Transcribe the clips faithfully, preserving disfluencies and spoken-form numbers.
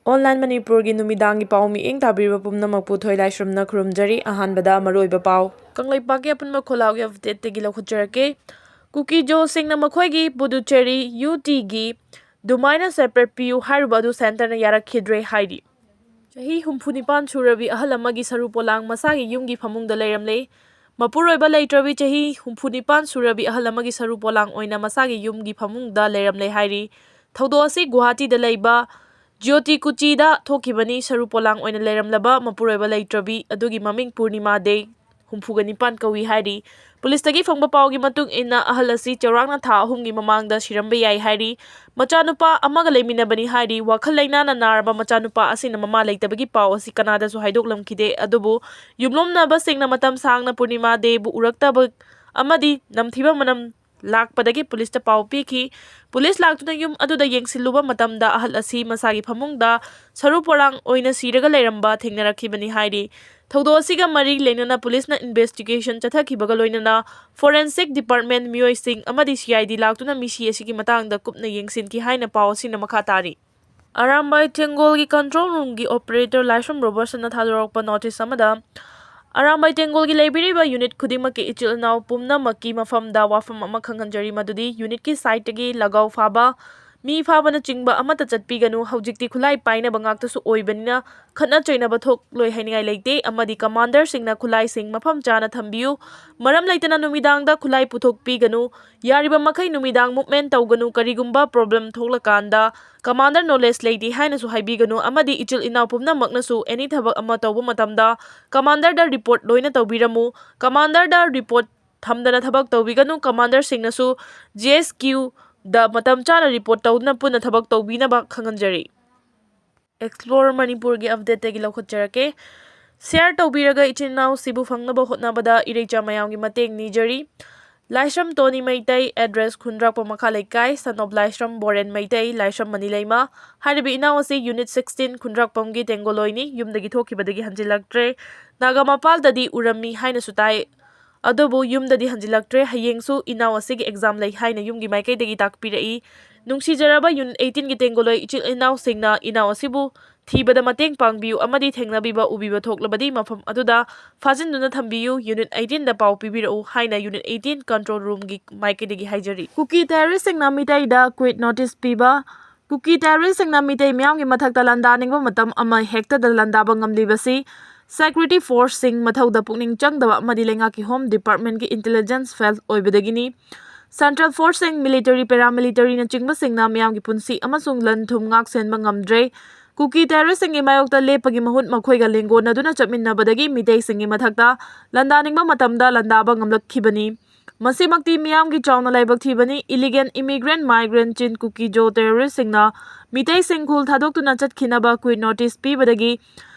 Online ꯃꯅꯤꯄꯨꯔꯒꯤ ꯅꯨꯃꯤꯗꯥꯡꯒꯤ ꯄꯥꯎ ꯃꯤꯠꯌꯦꯡ ꯇꯥꯕꯤꯔꯤꯕ ꯄꯨꯝꯅꯃꯛꯄꯨ ꯊꯣꯏ ꯂꯥꯏꯁ꯭ꯔꯝꯅ ꯈꯨꯔꯨꯝꯖꯔꯤ꯫ ꯑꯍꯥꯟꯕꯗ ꯃꯔꯨꯑꯣꯏꯕ ꯄꯥꯎ꯫ ꯀꯪꯂꯩꯄꯥꯛꯀꯤ ꯑꯄꯨꯟꯕ ꯈꯣꯜꯂꯥꯎꯒꯤ updateꯇꯒꯤ ꯂꯧꯈꯠꯆꯔꯛꯀꯦ꯫ ꯀꯨꯀꯤꯖꯣꯁꯤꯡꯅ ꯃꯈꯣꯏꯒꯤ ꯄꯨꯗꯨꯆꯦꯔꯤ UTꯒꯤ ꯑꯗꯨꯃꯥꯏꯅ separate ꯄꯤꯌꯨ ꯍꯥꯏꯔꯨꯕ ꯑꯗꯨ centreꯅ ꯌꯥꯔꯛꯈꯤꯗ꯭ꯔꯦ ꯍꯥꯏꯔꯤ꯫ ꯆꯍꯤ ꯍꯨꯝꯐꯨ ꯅꯤꯄꯥꯟ ꯁꯨꯔꯕꯤ ꯑꯍꯜ ꯑꯃꯒꯤ ꯁꯔꯨ ꯄꯣꯂꯥꯡ ꯃꯁꯥꯒꯤ ꯌꯨꯝꯒꯤ ꯐꯃꯨꯡꯗ ꯂꯩꯔꯝꯂꯦ꯫ ꯃꯄꯨꯔꯣꯏꯕ ꯂꯩꯇ꯭ꯔꯕꯤ ꯆꯍꯤ ꯍꯨꯝꯐꯨ ꯅꯤꯄꯥꯟ ꯁꯨꯔꯕꯤ ꯑꯍꯜ ꯑꯃꯒꯤ ꯁꯔꯨ ꯄꯣꯂꯥꯡ ꯑꯣꯏꯅ ꯃꯁꯥꯒꯤ ꯌꯨꯝꯒꯤ ꯐꯃꯨꯡꯗ ꯂꯩꯔꯝꯂꯦ ꯍꯥꯏꯔꯤ꯫ ꯊꯧꯗꯣꯛ ꯑꯁꯤ ꯒꯨꯋꯥꯍꯥꯇꯤꯗ ꯂꯩꯕ ꯖ꯭ꯌꯣꯇꯤ ꯀꯨꯆꯤꯗ ꯊꯣꯛꯈꯤꯕꯅꯤ꯫ ꯁꯔꯨ ꯄꯣꯂꯥꯡ ꯑꯣꯏꯅ ꯂꯩꯔꯝꯂꯕ ꯃꯄꯨꯔꯣꯏꯕ ꯂꯩꯇ꯭ꯔꯕꯤ ꯑꯗꯨꯒꯤ ꯃꯃꯤꯡ ꯄꯨꯔꯅꯤꯃꯥ ꯗꯦ, ꯍꯨꯝꯐꯨꯒ ꯅꯤꯄꯥꯟ ꯀꯧꯏ ꯍꯥꯏꯔꯤ꯫ ꯄꯨꯂꯤꯁꯇꯒꯤ ꯐꯪꯕ ꯄꯥꯎꯒꯤ ꯃꯇꯨꯡ ꯏꯟꯅ, ꯑꯍꯜ ꯑꯁꯤ ꯆꯥꯎꯔꯥꯛꯅ ꯊꯥ ꯑꯍꯨꯝꯒꯤ ꯃꯃꯥꯡꯗ ꯁꯤꯔꯝꯕ ꯌꯥꯏ ꯍꯥꯏꯔꯤ꯫ ꯃꯆꯥꯅꯨꯄꯥ ꯑꯃꯒ ꯂꯩꯃꯤꯟꯅꯕꯅꯤ ꯍꯥꯏꯔꯤ꯫ ꯋꯥꯈꯜ ꯂꯩꯅꯥꯅ ꯅꯥꯔꯕ ꯃꯆꯥꯅꯨꯄꯥ ꯑꯁꯤꯅ ꯃꯃꯥ ꯂꯩꯇꯕꯒꯤ ꯄꯥꯎ ꯑꯁꯤ ꯀꯅꯥꯗꯁꯨ ꯍꯥꯏꯗꯣꯛꯂꯝꯈꯤꯗꯦ꯫ ꯑꯗꯨꯕꯨ ꯌꯨꯝꯂꯣꯝꯅꯕꯁꯤꯡꯅ ꯃꯇꯝ ꯁꯥꯡꯅ ꯄꯨꯔꯅꯤꯃꯥ ꯗꯦꯕꯨ ꯎꯔꯛꯇꯕ ꯑꯃꯗꯤ ꯅꯝꯊꯤꯕ ꯃꯅꯝ ꯂꯥꯛꯄꯗꯒꯤ ꯄꯨꯂꯤꯁꯇ ꯄꯥꯎ ꯄꯤꯈꯤ꯫ ꯄꯨꯂꯤꯁ ꯂꯥꯛꯇꯨꯅ ꯌꯨꯝ ꯑꯗꯨꯗ ꯌꯦꯡꯁꯤꯜꯂꯨꯕ ꯃꯇꯝꯗ, ꯑꯍꯜ ꯑꯁꯤ ꯃꯁꯥꯒꯤ ꯐꯃꯨꯡꯗ ꯁꯔꯨ ꯄꯣꯂꯥꯡ ꯑꯣꯏꯅ ꯁꯤꯔꯒ ꯂꯩꯔꯝꯕ ꯊꯦꯡꯅꯔꯛꯈꯤꯕꯅꯤ ꯍꯥꯏꯔꯤ꯫ ꯊꯧꯗꯣꯛ ꯑꯁꯤꯒ ꯃꯔꯤ ꯂꯩꯅꯅ ꯄꯨꯂꯤꯁꯅ investigation ꯆꯠꯊꯈꯤꯕꯒ ꯂꯣꯏꯅꯅ forensic department ꯃꯤꯑꯣꯏꯁꯤꯡ ꯑꯃꯗꯤ CID ꯂꯥꯛꯇꯨꯅ ꯃꯤꯁꯤ ꯑꯁꯤꯒꯤ ꯃꯇꯥꯡꯗ ꯀꯨꯞꯅ ꯌꯦꯡꯁꯤꯟꯈꯤ ꯍꯥꯏꯅ ꯄꯥꯎ ꯑꯁꯤꯅ ꯃꯈꯥ ꯇꯥꯔꯤ꯫ ꯑꯔꯥꯝꯕꯥꯏ ꯇꯦꯡꯒꯣꯜꯒꯤ control roomꯒꯤ operator ꯂꯥꯏꯁ꯭ꯔꯝ ꯔꯣꯕꯔꯠꯁꯟꯅ ꯊꯥꯗꯣꯔꯛꯄ notice ꯑꯃꯗ, ꯑꯔꯥꯝꯕꯥꯏ ꯇꯦꯡꯒꯣꯜꯒꯤ ꯂꯩꯕꯤꯔꯤꯕ unit ꯈꯨꯗꯤꯡꯃꯛꯀꯤ ꯏꯆꯤꯜ ꯏꯅꯥꯎ ꯄꯨꯝꯅꯃꯛꯀꯤ ꯃꯐꯝꯗ ꯋꯥꯐꯝ ꯑꯃ ꯈꯪꯍꯟꯖꯔꯤ, ꯃꯗꯨꯗꯤ unitꯀꯤ sideꯇꯒꯤ ꯂꯒꯥꯎ ꯐꯥꯕ, ꯃꯤ ꯐꯥꯕꯅꯆꯤꯡꯕ ꯑꯃꯠꯇ ꯆꯠꯄꯤꯒꯅꯨ꯫ ꯍꯧꯖꯤꯛꯇꯤ ꯈꯨꯠꯂꯥꯏ ꯄꯥꯏꯅꯕ ꯉꯥꯛꯇꯁꯨ ꯑꯣꯏꯕꯅꯤꯅ, ꯈꯠꯅ ꯆꯩꯅꯕ ꯊꯣꯛꯂꯣꯏ ꯍꯥꯏꯅꯤꯡꯉꯥꯏ ꯂꯩꯇꯦ, ꯑꯃꯗꯤ commanderꯁꯤꯡꯅ ꯈꯨꯠꯂꯥꯏꯁꯤꯡ ꯃꯐꯝ ꯆꯥꯅ ꯊꯝꯕꯤꯌꯨ꯫ ꯃꯔꯝ ꯂꯩꯇꯅ ꯅꯨꯃꯤꯗꯥꯡꯗ ꯈꯨꯠꯂꯥꯏ ꯄꯨꯊꯣꯛꯄꯤꯒꯅꯨ꯫ ꯌꯥꯔꯤꯕ ꯃꯈꯩ ꯅꯨꯃꯤꯗꯥꯡ movement ꯇꯧꯒꯅꯨ꯫ ꯀꯔꯤꯒꯨꯝꯕ problem ꯊꯣꯛꯂꯀꯥꯟꯗ commander knowledge ꯂꯩꯇꯦ ꯍꯥꯏꯅꯁꯨ ꯍꯥꯏꯕꯤꯒꯅꯨ, ꯑꯃꯗꯤ ꯏꯆꯤꯜ ꯏꯅꯥꯎ ꯄꯨꯝꯅꯃꯛꯅꯁꯨ any ꯊꯕꯛ ꯑꯃ ꯇꯧꯕ ꯃꯇꯝꯗ commanderꯗ report ꯂꯣꯏꯅ ꯇꯧꯕꯤꯔꯝꯃꯨ꯫ Commanderꯗ report ꯊꯝꯗꯅ ꯊꯕꯛ ꯇꯧꯕꯤꯒꯅꯨ꯫ Commanderꯁꯤꯡꯅꯁꯨ GSQꯗ ꯃꯇꯝ ꯆꯥꯅ report ꯇꯧꯗꯨꯅ ꯄꯨꯟꯅ ꯊꯕꯛ ꯇꯧꯕꯤꯅꯕ ꯈꯪꯍꯟꯖꯔꯤ꯫ Explore ꯃꯅꯤꯄꯨꯔꯒꯤ updateꯇꯒꯤ ꯂꯧꯈꯠꯆꯔꯛꯀꯦ꯫ Share ꯇꯧꯕꯤꯔꯒ ꯏꯆꯤꯟ ꯏꯅꯥꯎꯁꯤꯕꯨ ꯐꯪꯅꯕ ꯍꯣꯠꯅꯕꯗ ꯏꯔꯩꯆꯥ ꯃꯌꯥꯝꯒꯤ ꯃꯇꯦꯡ ꯅꯤꯖꯔꯤ꯫ ꯂꯥꯏꯁ꯭ꯔꯝ ꯇꯣꯅꯤ ꯃꯩꯇꯩ, address ꯈꯨꯟꯗ꯭ꯔꯥꯛꯄꯝ ꯃꯈꯥ ꯂꯩꯀꯥꯏ, son of ꯂꯥꯏꯁ꯭ꯔꯝ ꯕꯣꯔꯦꯟ ꯃꯩꯇꯩ, ꯂꯥꯏꯁ꯭ꯔꯝ ꯃꯅꯤꯂꯩꯃ꯫ ꯍꯥꯏꯔꯤꯕ ꯏꯅꯥꯎ ꯑꯁꯤ unit sixteen ꯈꯨꯟꯗ꯭ꯔꯥꯛꯄꯝꯒꯤ ꯇꯦꯡꯒꯣꯂꯣꯏꯅꯤ꯫ ꯌꯨꯝꯗꯒꯤ ꯊꯣꯛꯈꯤꯕꯗꯒꯤ ꯍꯟꯖꯤꯜꯂꯛꯇ꯭ꯔꯦ꯫ ꯅꯥꯒꯥ ꯃꯄꯥꯜꯗꯗꯤ ꯎꯔꯝꯃꯤ ꯍꯥꯏꯅꯁꯨ ꯇꯥꯏ, ꯑꯗꯨꯕꯨ ꯌꯨꯝꯗꯗꯤ ꯍꯟꯖꯤꯜꯂꯛꯇ꯭ꯔꯦ꯫ ꯍꯌꯦꯡꯁꯨ ꯏꯅꯥꯎ ꯑꯁꯤꯒꯤ exam ꯂꯩ ꯍꯥꯏꯅ ꯌꯨꯝꯒꯤ ꯃꯥꯏꯀꯩꯗꯒꯤ ꯇꯥꯛꯄꯤꯔꯛꯏ꯫ ꯅꯨꯡꯁꯤꯖꯔꯕ Unit eighteen ꯒꯤ ꯇꯦꯡꯒꯣꯂꯣꯏ ꯏꯆꯤꯜ ꯏꯅꯥꯎꯁꯤꯡꯅ ꯏꯅꯥꯎ ꯑꯁꯤꯕꯨ ꯊꯤꯕꯗ ꯃꯇꯦꯡ ꯄꯥꯡꯕꯤꯌꯨ ꯑꯃꯗꯤ ꯊꯦꯡꯅꯕꯤꯕ ꯎꯕꯤꯕ ꯊꯣꯛꯂꯕꯗꯤ ꯃꯐꯝ ꯑꯗꯨꯗ ꯐꯥꯖꯤꯟꯗꯨꯅ ꯊꯝꯕꯤꯌꯨ꯫ Unit eighteen ꯗ ꯄꯥꯎ ꯄꯤꯕꯤꯔꯛꯎ ꯍꯥꯏꯅ Unit eighteen Control Room ꯒꯤ ꯃꯥꯏꯀꯩꯗꯒꯤ ꯍꯥꯏꯖꯔꯤ꯫ ꯀꯨꯀꯤ terrorist ꯁꯤꯡꯅ ꯃꯤꯇꯩꯗ quit notice ꯄꯤꯕ꯫ ꯀꯨꯀꯤ terrorist ꯁꯤꯡꯅ ꯃꯤꯇꯩ ꯃꯤꯌꯥꯝꯒꯤ ꯃꯊꯛꯇ ꯂꯥꯟꯗꯥꯅꯤꯡꯕ ꯃꯇꯝ ꯑꯃ ꯍꯦꯛꯇꯗ ꯂꯥꯟꯗꯥꯕ ꯉꯝꯂꯤꯕꯁꯤ security force ꯁꯤꯡ ꯃꯊꯧꯗ ꯄꯨꯛꯅꯤꯡ ꯆꯪꯗꯕ ꯑꯃꯗꯤ ꯂꯩꯉꯥꯛꯀꯤ Home Department ꯀꯤ intelligence fail ꯑꯣꯏꯕꯗꯒꯤꯅꯤ꯫ Central force ꯁꯤꯡ, military, paramilitary ꯅꯆꯤꯡꯕꯁꯤꯡꯅ ꯃꯤꯌꯥꯝꯒꯤ ꯄꯨꯟꯁꯤ ꯑꯃꯁꯨꯡ ꯂꯟ ꯊꯨꯝ ꯉꯥꯛ ꯁꯦꯟꯕ ꯉꯝꯗ꯭ꯔꯦ꯫ ꯀꯨꯀꯤ terrorist ꯁꯤꯡꯒꯤ ꯃꯥꯌꯣꯛꯇ ꯂꯦꯞꯄꯒꯤ ꯃꯍꯨꯠ ꯃꯈꯣꯏꯒ ꯂꯦꯡꯒꯣꯟꯅꯗꯨꯅ ꯆꯠꯃꯤꯟꯅꯕꯗꯒꯤ ꯃꯤꯇꯩꯁꯤꯡꯒꯤ ꯃꯊꯛꯇ ꯂꯥꯟꯗꯥꯅꯤꯡꯕ ꯃꯇꯝꯗ ꯂꯥꯟꯗꯥꯕ ꯉꯝꯂꯛꯈꯤꯕꯅꯤ꯫ ꯃꯁꯤꯃꯛꯇꯤ ꯃꯤꯌꯥꯝꯒꯤ ꯆꯥꯎꯅ ꯂꯥꯏꯕꯛ ꯊꯤꯕꯅꯤ꯫ Illegal immigrant, migrant, Chin, Kuki, Zo terrorist ꯁꯤꯡꯅ ꯃꯤꯇꯩꯁꯤꯡ ꯈꯨꯜ ꯊꯥꯗꯣꯛꯇꯨꯅ ꯆꯠꯈꯤꯅꯕ quit notice ꯄꯤꯕꯗꯒꯤ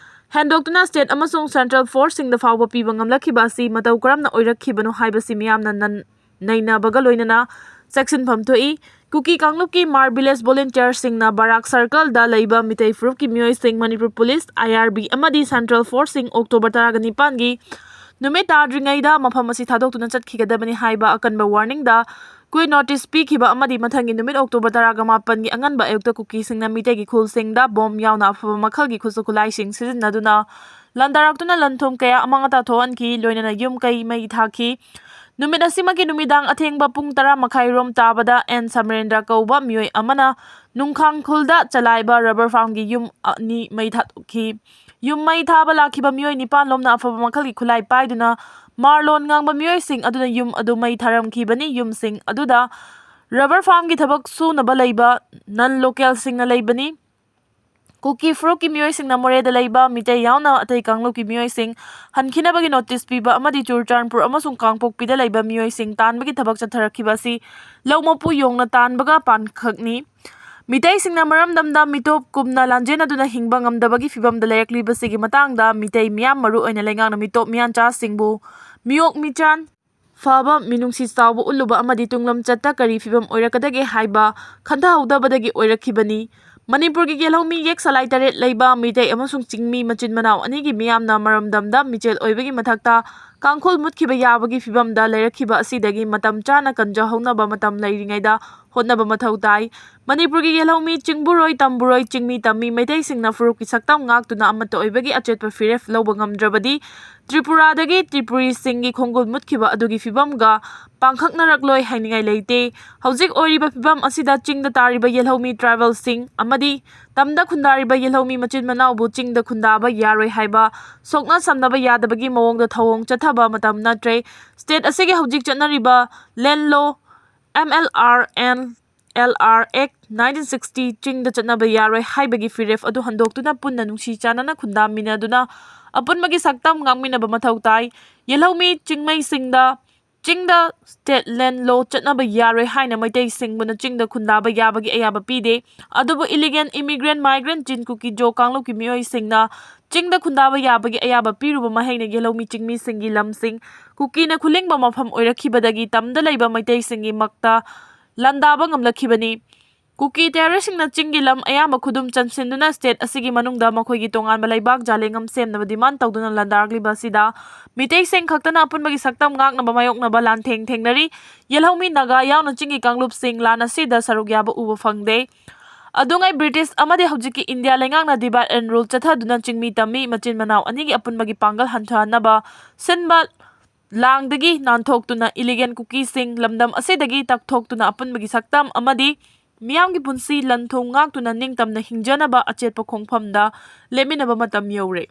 ꯍꯦꯟꯗꯣꯛꯇꯨꯅ state ꯑꯃꯁꯨꯡ central force ꯁꯤꯡꯗ ꯐꯥꯎꯕ ꯄꯤꯕ ꯉꯝꯂꯛꯈꯤꯕ ꯑꯁꯤ ꯃꯇꯧ ꯀꯔꯝꯅ ꯑꯣꯏꯔꯛꯈꯤꯕꯅꯣ ꯍꯥꯏꯕꯁꯤ ꯃꯤꯌꯥꯝꯅ ꯅꯟ-, ꯅꯩꯅꯕꯒ ꯂꯣꯏꯅꯅ ꯆꯦꯛꯁꯤꯟꯐꯝ ꯊꯣꯛꯏ꯫ ꯀꯨꯀꯤ ꯀꯥꯡꯂꯨꯞꯀꯤ Hmar village volunteer ꯁꯤꯡꯅ ꯕꯔꯥꯛ circle ꯗ ꯂꯩꯕ ꯃꯤꯇꯩ ꯐꯨꯔꯨꯞꯀꯤ ꯃꯤꯑꯣꯏꯁꯤꯡ Manipur police, I R B ꯑꯃꯗꯤ central force ꯁꯤꯡ October ꯇꯔꯥꯒ ꯅꯤꯄꯥꯟꯒꯤ ꯅꯨꯃꯤꯠ ꯇꯥꯗ꯭ꯔꯤꯉꯩꯗ ꯃꯐꯝ ꯑꯁꯤ ꯊꯥꯗꯣꯛꯇꯨꯅ ꯆꯠꯈꯤꯒꯗꯕꯅꯤ ꯍꯥꯏꯕ ꯑꯀꯟꯕ warning ꯗ quit notice ꯄꯤꯈꯤꯕ ꯑꯃꯗꯤ ꯃꯊꯪꯒꯤ ꯅꯨꯃꯤꯠ October ꯇꯔꯥꯒ ꯃꯥꯄꯟꯒꯤ ꯑꯉꯟꯕ ꯑꯌꯨꯛꯇ ꯀꯨꯀꯤꯁꯤꯡꯅ ꯃꯤꯇꯩꯒꯤ ꯈꯨꯜꯁꯤꯡꯗ bomb ꯌꯥꯎꯅ ꯑꯐꯕ ꯃꯈꯜꯒꯤ ꯈꯨꯠꯁꯨ ꯈꯨꯠꯂꯥꯏꯁꯤꯡ ꯁꯤꯖꯤꯟꯅꯗꯨꯅ ꯂꯥꯟꯗꯥꯔꯛꯇꯨꯅ ꯂꯟ ꯊꯨꯝ ꯀꯌꯥ ꯑꯃꯥꯡ ꯑꯇꯥ ꯊꯣꯛꯍꯟꯈꯤ, ꯂꯣꯏꯅꯅ ꯌꯨꯝ ꯀꯩ ꯃꯩ ꯊꯥꯈꯤ꯫ ꯅꯨꯃꯤꯠ ꯑꯁꯤꯃꯛꯀꯤ ꯅꯨꯃꯤꯗꯥꯡ ꯑꯊꯦꯡꯕ ꯄꯨꯡ ꯇꯔꯥ ꯃꯈꯥꯏ ꯔꯣꯝ ꯇꯥꯕꯗ N ꯁꯃꯔꯦꯟꯗ꯭ꯔ ꯀꯧꯕ ꯃꯤꯑꯣꯏ ꯑꯃꯅ ꯅꯨꯡꯈꯥꯡ ꯈꯨꯜꯗ ꯆꯂꯥꯏꯕ rubber farm ꯒꯤ ꯌꯨꯝ ꯑꯅꯤ ꯃꯩ ꯊꯥꯗꯣꯛꯈꯤ꯫ ꯌꯨꯝ ꯃꯩ ꯊꯥꯕ ꯂꯥꯛꯈꯤꯕ ꯃꯤꯑꯣꯏ ꯅꯤꯄꯥꯟ ꯂꯣꯝꯅ ꯑꯐꯕ ꯃꯈꯜꯒꯤ ꯈꯨꯠꯂꯥꯏ ꯄꯥꯏꯗꯨꯅ ꯃꯥꯔꯂꯣꯟ ꯉꯥꯡꯕ ꯃꯤꯑꯣꯏꯁꯤꯡ ꯑꯗꯨꯅ ꯌꯨꯝ ꯑꯗꯨ ꯃꯩ ꯊꯥꯔꯝꯈꯤꯕꯅꯤ꯫ ꯌꯨꯝꯁꯤꯡ ꯑꯗꯨꯗ rubber farm ꯒꯤ ꯊꯕꯛ ꯁꯨꯅꯕ ꯂꯩꯕ non local ꯁꯤꯡꯅ ꯂꯩꯕꯅꯤ꯫ ꯀꯨꯀꯤ ꯐꯨꯔꯨꯞꯀꯤ ꯃꯤꯑꯣꯏꯁꯤꯡꯅ ꯃꯣꯔꯦꯗ ꯂꯩꯕ ꯃꯤꯇꯩ ꯌꯥꯎꯅ ꯑꯇꯩ ꯀꯥꯡꯂꯨꯞꯀꯤ ꯃꯤꯑꯣꯏꯁꯤꯡ ꯍꯟꯈꯤꯅꯕꯒꯤ notice ꯄꯤꯕ ꯑꯃꯗꯤ ꯆꯨꯔꯆꯥꯟꯄꯨꯔ ꯑꯃꯁꯨꯡ ꯀꯥꯡꯄꯣꯛꯄꯤꯗ ꯂꯩꯕ ꯃꯤꯑꯣꯏꯁꯤꯡ ꯇꯥꯟꯕꯒꯤ ꯊꯕꯛ ꯆꯠꯊꯔꯛꯈꯤꯕ ꯑꯁꯤ ꯂꯧ ꯃꯄꯨ ꯌꯣꯡꯅ ꯇꯥꯟꯕꯒ ꯄꯥꯟꯈꯛꯅꯤ꯫ ꯃꯤꯇꯩꯁꯤꯡꯅ ꯃꯔꯝꯗꯝꯗ ꯃꯤꯇꯣꯞ ꯀꯨꯝꯅ ꯂꯥꯟꯖꯦꯟꯅꯗꯨꯅ ꯍꯤꯡꯕ ꯉꯝꯗꯕꯒꯤ ꯐꯤꯚꯝꯗ ꯂꯩꯔꯛꯂꯤꯕꯁꯤꯒꯤ ꯃꯇꯥꯡꯗ ꯃꯤꯇꯩ ꯃꯤꯌꯥꯝ, ꯃꯔꯨꯑꯣꯏꯅ ꯂꯩꯉꯥꯛꯅ ꯃꯤꯇꯣꯞ ꯃꯤꯌꯥꯟꯆꯥꯁꯤꯡꯕꯨ ꯃꯤꯑꯣꯛ ꯃꯤꯆꯥꯟ ꯐꯕ, ꯃꯤꯅꯨꯡꯁꯤ ꯆꯥꯎꯕ ꯎꯠꯂꯨꯕ ꯑꯃꯗꯤ ꯇꯨꯡꯂꯝꯆꯠꯇ ꯀꯔꯤ ꯐꯤꯚꯝ ꯑꯣꯏꯔꯛꯀꯗꯒꯦ ꯍꯥꯏꯕ ꯈꯟꯊꯍꯧꯗꯕꯗꯒꯤ ꯑꯣꯏꯔꯛꯈꯤꯕꯅꯤ꯫ ꯃꯅꯤꯄꯨꯔꯒꯤ ꯌꯦꯜꯍꯧꯃꯤ ꯌꯦꯛ ꯁꯂꯥꯏ ꯇꯔꯦꯠ ꯂꯩꯕ ꯃꯤꯇꯩ ꯑꯃꯁꯨꯡ ꯆꯤꯡꯃꯤ ꯃꯆꯤꯟ ꯃꯅꯥꯎ ꯑꯅꯤꯒꯤ ꯃꯤꯌꯥꯝꯅ ꯃꯔꯝꯗꯝꯗ ꯃꯤꯆꯦꯜ ꯑꯣꯏꯕꯒꯤ ꯃꯊꯛꯇ ꯀꯥꯡꯈꯨꯜ ꯃꯨꯠꯈꯤꯕ ꯌꯥꯕꯒꯤ ꯐꯤꯚꯝꯗ ꯂꯩꯔꯛꯈꯤꯕ ꯑꯁꯤꯗꯒꯤ ꯃꯇꯝ ꯆꯥꯅ ꯀꯟꯖꯍꯧꯅꯕ ꯃꯇꯝ ꯂꯩꯔꯤꯉꯩꯗ ꯍꯣꯠꯅꯕ ꯃꯊꯧ ꯇꯥꯏ꯫ ꯃꯅꯤꯄꯨꯔꯒꯤ ꯌꯦꯜꯍꯧꯃꯤ, ꯆꯤꯡꯕꯨꯔꯣꯏ, ꯇꯝꯕꯨꯔꯣꯏ, ꯆꯤꯡꯃꯤ ꯇꯝꯃꯤ ꯃꯩꯇꯩꯁꯤꯡꯅ ꯐꯨꯔꯨꯞꯀꯤ ꯁꯛꯇꯝ ꯉꯥꯛꯇꯨꯅ ꯑꯃꯠꯇ ꯑꯣꯏꯕꯒꯤ ꯑꯆꯦꯠꯄ ꯐꯤꯔꯦꯞ ꯂꯧꯕ ꯉꯝꯗ꯭ꯔꯕꯗꯤ, ꯇ꯭ꯔꯤꯄꯨꯔꯥꯗꯒꯤ ꯇ꯭ꯔꯤꯄꯨꯔꯤꯁꯤꯡꯒꯤ ꯈꯣꯡꯒꯨꯜ ꯃꯨꯠꯈꯤꯕ ꯑꯗꯨꯒꯤ ꯐꯤꯕꯝꯒ ꯄꯥꯡꯈꯛꯅꯔꯛꯂꯣꯏ ꯍꯥꯏꯅꯤꯡꯉꯥꯏ ꯂꯩꯇꯦ꯫ ꯍꯧꯖꯤꯛ ꯑꯣꯏꯔꯤꯕ ꯐꯤꯕꯝ ꯑꯁꯤꯗ ꯆꯤꯡꯗ ꯇꯥꯔꯤꯕ ꯌꯦꯜꯍꯧꯃꯤ ꯇ꯭ꯔꯥꯏꯕꯦꯜꯁꯤꯡ ꯑꯃꯗꯤ ꯇꯝꯗ ꯈꯨꯟꯗꯥꯔꯤꯕ ꯌꯦꯜꯍꯧꯃꯤ ꯃꯆꯤꯟ ꯃꯅꯥꯎꯕꯨ ꯆꯤꯡꯗ ꯈꯨꯟꯗꯥꯕ ꯌꯥꯔꯣꯏ ꯍꯥꯏꯕ ꯁꯣꯛꯅ ꯁꯝꯅꯕ ꯌꯥꯗꯕꯒꯤ ꯃꯑꯣꯡꯗ ꯊꯧꯑꯣꯡ ꯆꯠꯊꯕ ꯃꯇꯝ ꯅꯠꯇ꯭ꯔꯦ꯫ ꯁ꯭ꯇꯦꯠ ꯑꯁꯤꯒꯤ ꯍꯧꯖꯤꯛ ꯆꯠꯅꯔꯤꯕ ꯂꯦꯟ ꯂꯣ, M L R and L R act nineteen sixty, ꯆꯤꯡꯗ ꯆꯠꯅꯕ ꯌꯥꯔꯣꯏ ꯍꯥꯏꯕꯒꯤ ꯐꯤꯔꯦꯞ ꯑꯗꯨ ꯍꯟꯗꯣꯛꯇꯨꯅ ꯄꯨꯟꯅ ꯅꯨꯡꯁꯤ ꯆꯥꯟꯅꯅ ꯈꯨꯟꯗꯥꯃꯤꯟꯅꯗꯨꯅ ꯑꯄꯨꯟꯕꯒꯤ ꯁꯛꯇꯝ ꯉꯥꯛꯃꯤꯟꯅꯕ ꯃꯊꯧ ꯇꯥꯏ꯫ ꯌꯦꯜꯍꯧꯃꯤ ꯆꯤꯡꯃꯩꯁꯤꯡꯗ ꯆꯤꯡꯗ ꯁ꯭ꯇꯦꯠ ꯂꯦꯟ ꯂꯣ ꯆꯠꯅꯕ ꯌꯥꯔꯣꯏ ꯍꯥꯏꯅ ꯃꯩꯇꯩꯁꯤꯡꯕꯨꯅ ꯆꯤꯡꯗ ꯈꯨꯟꯗꯥꯕ ꯌꯥꯕꯒꯤ ꯑꯌꯥꯕ ꯄꯤꯗꯦ꯫ ꯑꯗꯨꯕꯨ ꯏꯂꯤꯒꯦꯟ ꯏꯃꯤꯒ꯭ꯔꯦꯟ, ꯃꯥꯏꯒ꯭ꯔꯦꯟ, ꯆꯤꯟ, ꯀꯨꯀꯤ, ꯖꯣ ꯀꯥꯡꯂꯨꯞꯀꯤ ꯃꯤꯑꯣꯏꯁꯤꯡꯅ ꯆꯤꯡꯗ ꯈꯨꯟꯗꯥꯕ ꯌꯥꯕꯒꯤ ꯑꯌꯥꯕ ꯄꯤꯔꯨꯕ ꯃꯍꯩꯅ ꯌꯦꯜꯍꯧꯃꯤ ꯆꯤꯡꯃꯤꯁꯤꯡꯒꯤ ꯂꯝꯁꯤꯡ ꯀꯨꯀꯤꯅ ꯈꯨꯂꯤꯡꯕ ꯃꯐꯝ ꯑꯣꯏꯔꯛꯈꯤꯕꯗꯒꯤ ꯇꯝꯗ ꯂꯩꯕ ꯃꯩꯇꯩꯁꯤꯡꯒꯤ ꯃꯛꯇ ꯂꯥꯟꯗꯥꯕ ꯉꯝꯂꯛꯈꯤꯕꯅꯤ꯫ ꯀꯨꯀꯤ ꯇꯦꯔꯣꯔꯤꯁꯁꯤꯡꯅ ꯆꯤꯡꯒꯤ ꯂꯝ ꯑꯌꯥꯝꯕ ꯈꯨꯗꯨꯝ ꯆꯟꯁꯤꯟꯗꯨꯅ ꯁ꯭ꯇꯦꯠ ꯑꯁꯤꯒꯤ ꯃꯅꯨꯡꯗ ꯃꯈꯣꯏꯒꯤ ꯇꯣꯉꯥꯟꯕ ꯂꯩꯕꯥꯛ ꯖꯥꯂꯦꯡꯉꯝ ꯁꯦꯝꯅꯕ ꯗꯤꯃꯥꯟ ꯇꯧꯗꯨꯅ ꯂꯥꯟꯗꯥꯔꯛꯂꯤꯕ ꯑꯁꯤꯗ ꯃꯤꯇꯩꯁꯤꯡ ꯈꯛꯇꯅ ꯑꯄꯨꯟꯕꯒꯤ ꯁꯛꯇꯝ ꯉꯥꯛꯅꯕ ꯃꯥꯌꯣꯛꯅꯕ ꯂꯥꯟꯊꯦꯡ ꯊꯦꯡꯅꯔꯤ꯫ ꯌꯦꯜꯍꯧꯃꯤ, ꯅꯥꯒꯥ ꯌꯥꯎꯅ ꯆꯤꯡꯒꯤ ꯀꯥꯡꯂꯨꯞꯁꯤꯡ ꯂꯥꯟ ꯑꯁꯤꯗ ꯁꯔꯨꯛ ꯌꯥꯕ ꯎꯕ ꯐꯪꯗꯦ꯫ ꯑꯗꯨꯉꯩ ꯕ꯭ꯔꯤꯇꯤꯁ ꯑꯃꯗꯤ ꯍꯧꯖꯤꯛꯀꯤ ꯏꯟꯗꯤꯌꯥ ꯂꯩꯉꯥꯛꯅ divide and rule ꯆꯠꯊꯗꯨꯅ ꯆꯤꯡꯃꯤ ꯇꯝꯃꯤ ꯃꯆꯤꯟ ꯃꯅꯥꯎ ꯑꯅꯤꯒꯤ ꯑꯄꯨꯟꯕꯒꯤ ꯄꯥꯡꯒꯜ ꯍꯟꯊꯍꯟꯅꯕ ꯁꯤꯟꯕ ꯂꯥꯡꯗꯒꯤ ꯅꯥꯟꯊꯣꯛꯇꯨꯅ ꯏꯂꯤꯒꯦꯟ ꯀꯨꯀꯤꯁꯤꯡ ꯂꯝꯗꯝ ꯑꯁꯤꯗꯒꯤ ꯇꯛꯊꯣꯛꯇꯨꯅ ꯑꯄꯨꯟꯕꯒꯤ ꯁꯛꯇꯝ ꯑꯃꯗꯤ ꯃꯤꯌꯥꯝꯒꯤ ꯄꯨꯟꯁꯤ ꯂꯟ ꯊꯨꯝ ꯉꯥꯛꯇꯨꯅ ꯅꯤꯡꯇꯝꯅ ꯍꯤꯡꯖꯅꯕ ꯑꯆꯦꯠꯄ ꯈꯣꯡꯐꯝꯗ ꯂꯦꯞꯃꯤꯟꯅꯕ ꯃꯇꯝ ꯌꯧꯔꯦ꯫